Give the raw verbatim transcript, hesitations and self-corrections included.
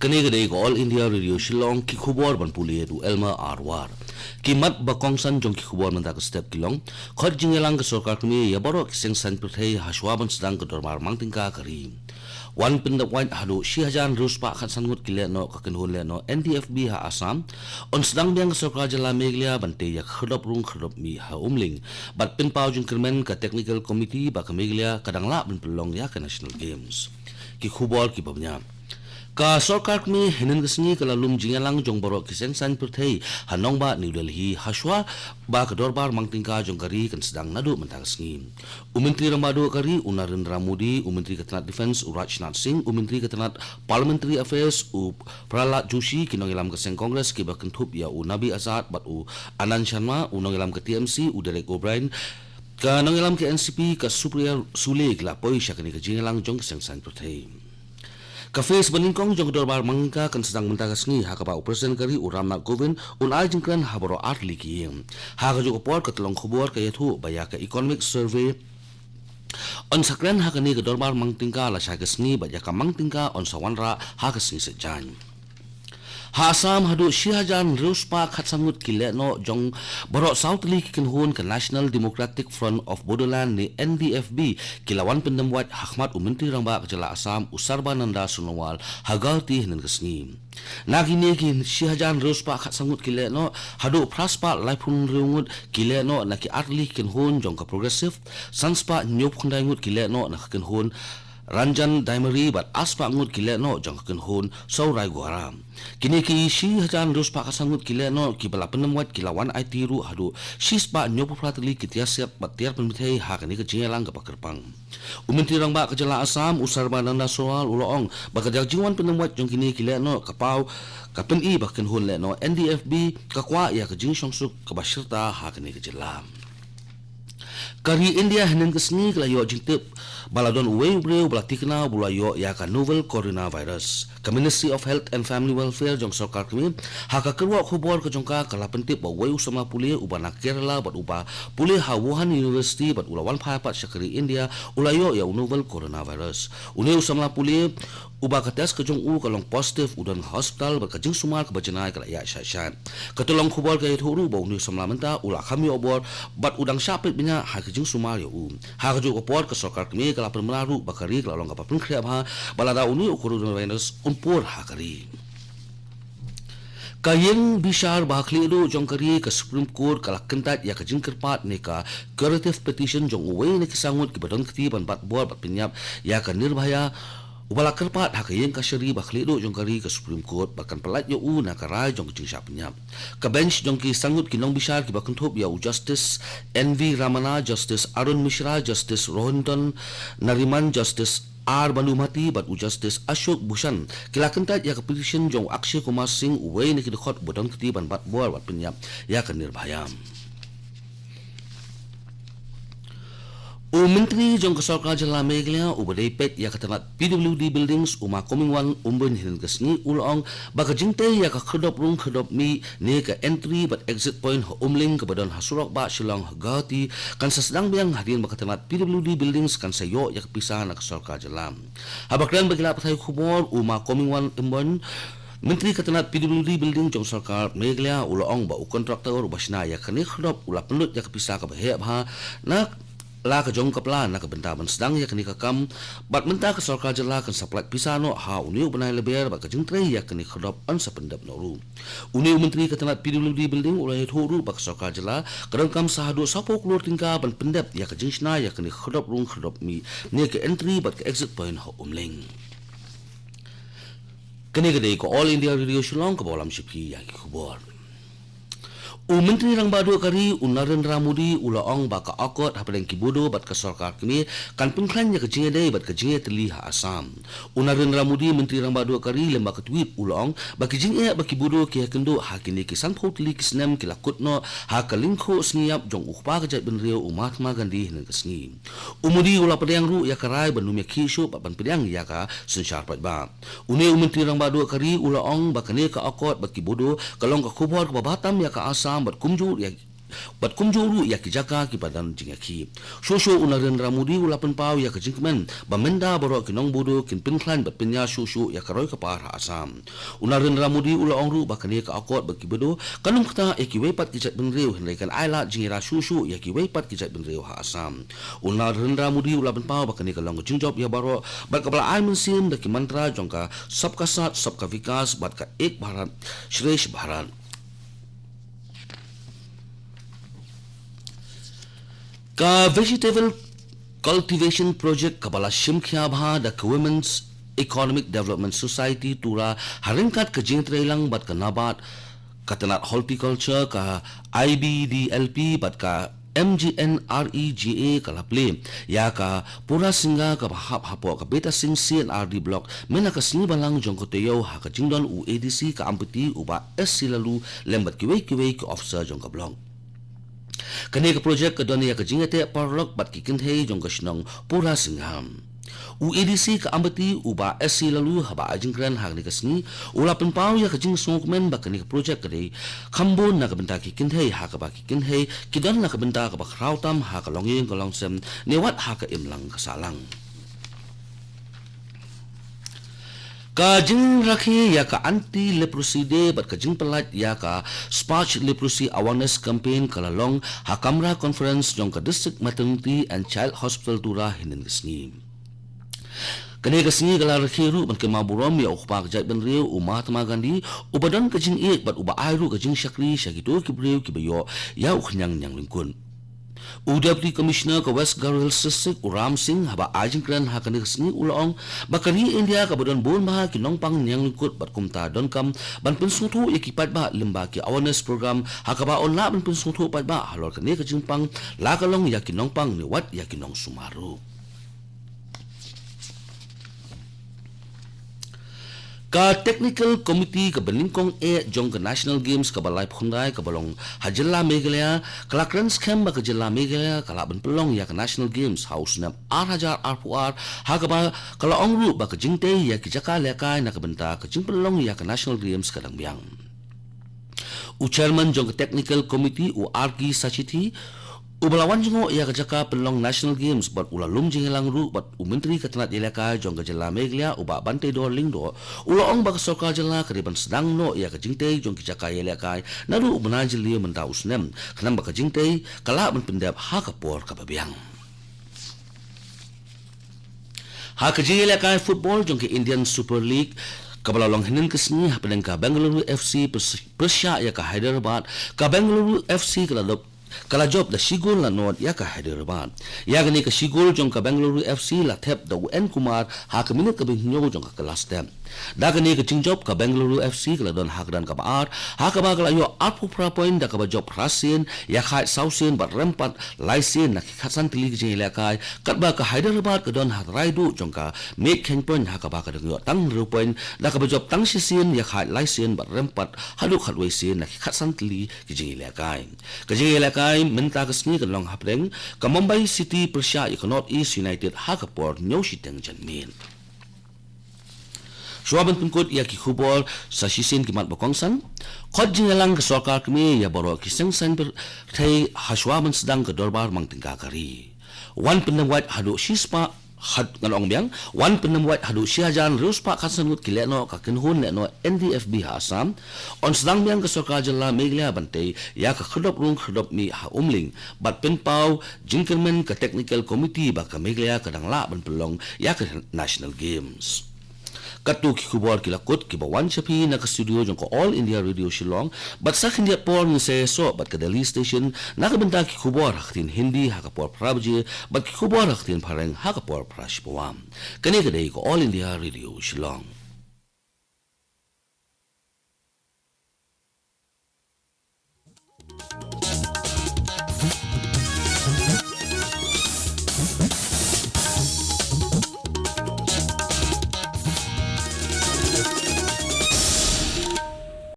Kane ka dei ka All India Radio Shillong, ki khubor ban pule da u Elmer R War. Ki mat ba kongsan jong ki khubor mynta ka step ki long: Khot jingïalang ka sorkar kmie ïa baroh ki seng saiñ pyrthei hashwa ban sdang ka dorbar mang tyngka ka ri. Wan pyndep wait haduh shi hajar hynriew spah khatsan ngut ki lehnoh ka kynhun lehnoh N D F B ha Assam. Yn sdang biang ka sorkar jylla Meghalaya ban tei ïa ka khyrdop rung khyrdop mih ha Umling. Bad pynpaw jingkyrmen ka Technical Committee ba ka Meghalaya ka dang lah ban pynlong ïa ka National Games. Ki khubor kiba bniah. Ka sorkar kmie hynnin ka sngi ka la lum jingïalang jong baroh ki seng saiñ pyrthei ha nongbah New Delhi hashwa ba ka dorbar mang tyngka jong ka ri kan sdang naduh mynta ka sngi. U Myntri Rangbah Duh ka ri u Narendra Modi, u Myntri ka tnat Defence u Rajnath Singh, u Myntri ka tnat Parliamentary Affairs u Prahlad Joshi, ki nongïalam ka seng Congress kiba kynthup ïa u Nabi Azad bad u Anand Sharma, u nongïalam ka T M C u Derek O'Brien, ka nongïalam ka N C P ka Supriya Sule ki la poi sha kane ka jingïalang jong ka seng saiñ pyrthei. Ka phase ba nyngkong jong ka dorbar mang tyngka kan sdang mynta ka sngi ha kaba u President ka ri u Ram Nath Kovind un ai jingkren ha baroh artylli ki ïing. Ha kajuh ka por ka tyllong khubor ka ïathuh ba ïa ka Economic Survey yn sa kren ha kane ka dorbar mang tyngka lashai ka sngi bad ïa ka mang tyngka yn sa wanrah ha ka sngi Saitjaiñ. Ha Assam haduh shi hajar hynriew spah khatsan ngut ki lehnoh jong baroh saw tylli ki kynhun ka National Democratic Front of Bodoland ne N D F B ki la wan pyndem wait ha khmat u Myntri Rangbah ka jylla Assam u Sarbananda Sonowal ha Guwahati hynnin ka sngi. Na kine ki shi hajar hynriew spah khatsan ngut ki lehnoh, haduh phra spah laiphew hynriew ngut ki lehnoh na ki artylli ki kynhun jong ka Progressive, san spah hynñiewphew khyndai ngut ki lehnoh na ka kynhun Ranjan Daimari bad ar spah ngut ki lehnoh jong ka kynhun Sawrai Gwara. Kine ki shi hajar hynriew spah khatsan ngut ki lehnoh kiba la pyndem wait ki la wan aiti ruh haduh shi spah hynñiewphew phra tylli ki tiar siap bad tiar pynbthei ha kane ka jingïalang kaba kyrpang. U Myntri Rangbah ka jylla Assam u Sarbananda Sonowal u la ong ba ka jingwan pyndem wait jong kine ki lehnoh ka paw ka pyni ba ka kynhun lehnoh N D F B ka kwah ïa ka jingshongsuk kaba shirta ha kane ka jylla. Ka ri India hynnin ka sngi ka la ïoh jingtip ba la don uwei u briew ba la thikna ba u la ïoh ïa ka novel coronavirus. Ka Ministry of Health and Family Welfare jong ka sorkar kmie ha ka kyrwoh khubor ka jong ka ka la pyntip ba uwei u samla pule uba na Kerala bad uba pule ha Wuhan University bad u la wan phai pat sha ka ri India u la ïoh ïa u novel coronavirus. Une u samla pule uba ka test ka jong u ka long positive u don ha hospital bad ka jingsumar kaba janai ka la ïaid shaid shaid. Ka tyllong khubor ka ïathuh ruh ba une u samla mynta u la kham ïoh bor bad u dang shah peit bniah ha ka jingsumar ïa u. Ha kajuh ka por ka sorkar kmie ka la pynbna ruh ba ka ri ka la long kaba pynkhreh bha ba lada une u coronavirus un pur ha ka ri. Ka ïing bishar ba ha khlieh duh jong ka ri ka Supreme Court ka la kyntait ïa ka jingkyrpad ne ka curative petition jong uwei na ki saw ngut kiba don kti ban bat bor bad pynïap ïa ka Nirbhaya uba la kyrpad ha ka ïing kashari ba ha khlieh duh jong ka ri ka Supreme Court bad kan pyllait ïa u na ka rai jong ka jingshah pynïap. Ka bench jong ki saw ngut ki nongbishar kiba kynthup ïa u Justice N V Ramana, Justice Arun Mishra, Justice Rohinton Nariman, Justice R Bhanumati bad u Justice Ashok Bhushan ki la kyntait ïa ka petition jong u Akshay Kumar Singh uwei na ki dkhot uba don kti ban bat bor bad pynïap ïa ka Nirbhaya. U Myntri jong ka sorkar jylla Meghalaya uba dei peit ïa ka tnat P W D Buildings u Ma Comingone Ymbon hynnin ka sngi u la ong ba ka jingtei ïa ka khyrdop rung khyrdop mih ne ka entry bad exit point ha Umling kaba don ha surok bah Shillong ha Guwahati kan sa sdang biang hadien ba ka tnat P W D Buildings kan sa ïoh ïa ka pisa na ka sorkar jylla. Haba kren bad ki lad pathai khubor u Ma Comingone Ymbon, Myntri ka tnat P W D Building jong sorkar Meghalaya u la ong ba u kontraktor uba shna ïa kane ka khyrdop u la pynlut ïa ka pisa kaba heh bha na la ka jong ka pla na ka bynta ban sdang ïa kane ka kam bad mynta ka sorkar jylla kan sa pyllait pisa noh ha une u bnai Lber bad ka jingtrei ïa kane ka khyrdop yn sa pyndep noh ruh. Une u Myntri ka tnat P W D Building u la ïathuh ruh ba ka sorkar jylla ka donkam sa haduh sawphew klur tyngka ban pyndep ïa ka jingshna ïa kane ka khyrdop rung khyrdop mih ne ka entry bad ka exit point ha Umling. Kane ka dei ka All India Radio Shillong kaba wallam sha phi ïa ki khubor. U Myntri Rangbah Duh ka ri u Narendra Modi u la ong ba ka akord hapdeng ki Bodo bad ka sorkar kmie kan pynkhlaiñ ïa ka jingïadei bad ka jingïatylli ha Assam. U Narendra Modi, Myntri Rangbah Duh ka ri, lyngba ka tweet u la ong ba ki jingeh ba ki Bodo ki ïakynduh ha kine ki sanphew tylli ki snem ki la kut noh ha ka lyngkhuh sngi ïap jong u kpa ka jaitbynriew u Mahatma Gandhi hynnin ka sngi. U Modi u la pdiang ruh ïa ka rai ban ym ïakhih shuh bad ban pdiang ïa ka synshar paidbah. Une u Myntri Rangbah Duh ka ri u la ong ba kane ka akord bad ki Bodo ka long ka khubor kaba bha tam ïa ka Assam bad kumjuh ïa bad kumjuh ruh ïa ki jaka kiba don jingïakhih. Shuh shuh u Narendra Modi u la pynpaw ïa ka jingkmen ba mynta baroh ki nong Bodo kin pynkhlaiñ bad pynïar shuh shuh ïa ka roi ka par ha Assam. U Narendra Modi u la ong ruh ba kane ka akord bad ki Bodo kan ym ktah ïa kiwei pat ki jaitbynriew, hynrei kan ailad jingïarap shuh shuh ïa kiwei pat ki jaitbynriew ha Assam. U Narendra Modi u la pynpaw ba kane ka long ka jingjop ïa baroh bad kaba la ai mynsiem da ki mantra jong ka Sabka Saath, Sabka Vikas bad ka Ek Bharat Shreshtha Bharat. Ka Vegetable Cultivation Project kaba la shim khia bha da ka Women's Economic Development Society Tura ha ryngkat ka jingtreilang bad ka NABARD, ka tnat Horticulture, ka I B D L P bad ka M G N R E G A ka la plie ïa ka Pura Singha kaba hap hapoh ka Betasing C and R D Block mynta ka sngi Balang jong ka taïew ha ka jingdon u A D C ka Ampati u Bah S C Laloo lem bad kiwei kiwei ki officer jong ka block. Kane ka project ka don ïa ka jingïateh paralok bad ki kynthei jong ka shnong Pura Singha. U A D C ka Ampati u Bah S C Laloo haba ai jingkren ha kane ka sngi u la pynpaw ïa ka jingsngewkmen ba kane ka project ka dei kham bun na ka bynta ki kynthei ha kaba ki kynthei ki don na ka bynta kaba khraw tam ha ka longïing ka longsem ne wat ha ka imlang ka sahlang. Ka jingrakhe ïa ka Anti Leprosy Day bad ka jingpyllait ïa ka Sparsh Leprosy Awareness Campaign ka la long ha kamra conference jong ka District Maternity and Child Hospital Tura hynnin ka sngi. Kane ka sngi ka la rakhe ruh ban kynmaw burom ïa u kpa ka jaitbynriew u Mahatma Gandhi uba don ka jingïeit bad uba ai ruh ka jingshakri sha kito ki briew kiba ïoh ïa u khñiang ñianglyngkut. U Deputy Commissioner ka West Garo Hills District u Ram Singh haba ai jingkren ha kane ka sngi u la ong ba ka ri India kaba don bun bha ki nongpang ñianglyngkut bad kumta donkam ban pynsngewthuh ïa ki paidbah lyngba ki awareness program ha kaba yn lah ban pynsngewthuh paidbah halor kane ka jingpang la ka long ïa ki nongpang ne wat ïa ki nongsumar ruh. Ka Technical Committee kaba nyngkong eh jong ka National Games kaba laiphew khyndai kaba long ha jylla Meghalaya ka la kren skhem ba ka jylla Meghalaya ka lah ban pynlong ïa ka National Games ha u snem ar hajar arphew ar, ha kaba ka la ong ruh ba ka jingtei ïa ki jaka lehkai na ka bynta ka jingpynlong ïa ka National Games ka dang biang. U Chairman jong ka Technical Committee u R K Sachithi uba la wan jngoh ïa ka jaka pynlong National Games bad u la lum jingïalang ruh bad u Myntri ka tnat ïalehkai jong ka jylla Meghalaya u Bah Banteidor Lyngdoh u la ong ba ka sorkar jylla ka dei ban sdang noh ïa ka jingtei jong ki jaka ïalehkai naduh u bnai Jylliew mynta u snem khnang ba ka jingtei ka lah ban pyndep ha ka por kaba biang. Ha ka jingïalehkai football jong ka Indian Super League kaba la long hynnin ka sngi hapdeng ka Bengaluru F C pyrshah ïa ka Hyderabad, ka Bengaluru F C ka la dop ka la jop da shi gol la nod ïa ka Hyderabad. Ïa kane ka shi gol jong ka Bengaluru F C la thep da u N Kumar ha ka minit kaba hynñiew jong ka la step. Da kane ka jingjop ka Bengaluru F C ka la don ha ka dang kaba ar ha kaba ka la ïoh arphew phra point da kaba jop phra sien, ïakhaid saw sien bad rem pat lai sien na ki khatsan tylli ki jingïalehkai, katba ka Hyderabad ka don ha trai duh jong ka miej kheiñ point ha kaba ka dang ïoh tang hynriew point da kaba jop tang shi sien, ïakhaid lai sien bad rem pat haduh khatwei sien na ki khatsan tylli ki jingïalehkai. Ka jingïalehkai mynta ka sngi kan long hapdeng ka Mumbai City pyrshah ïa ka North East United ha ka por hynñiew shiteng janmiet. Shuwa ban pynkut ïa ki khubor sa shisien ki mat ba kongsan. Khot jingïalang ka sorkar kmie ïa baroh ki seng saiñ pyrthei ha shuwa ban sdang ka dorbar mang tyngka ka ri. Wan pyndem wait haduh shispah, had ngan ong biang, wan pyndem wait haduh shi hajar hynriew spah khatsan ngut ki lehnoh ka kynhun lehnoh N D F B ha Assam. Yn sdang biang ka sorkar jylla Meghalaya ban tei ïa ka khyrdop rung khyrdop mih ha Umling bad pynpaw jingkyrmen ka Technical Committee ba ka Meghalaya ka dang lah ban pynlong ïa ka National Games. Katto ki khubor ki la kut kiba wan sha phi na ka studio jong ka All India Radio Shillong, bad sa khyndiat por ngin sa ïasoh bad ka Delhi Station na ka bynta ki khubor ha ka ktien Hindi ha ka por phra baje bad ki khubor ha ka ktien Phareng ha ka por phra shiphew. Kane ka dei ka All India Radio Shillong.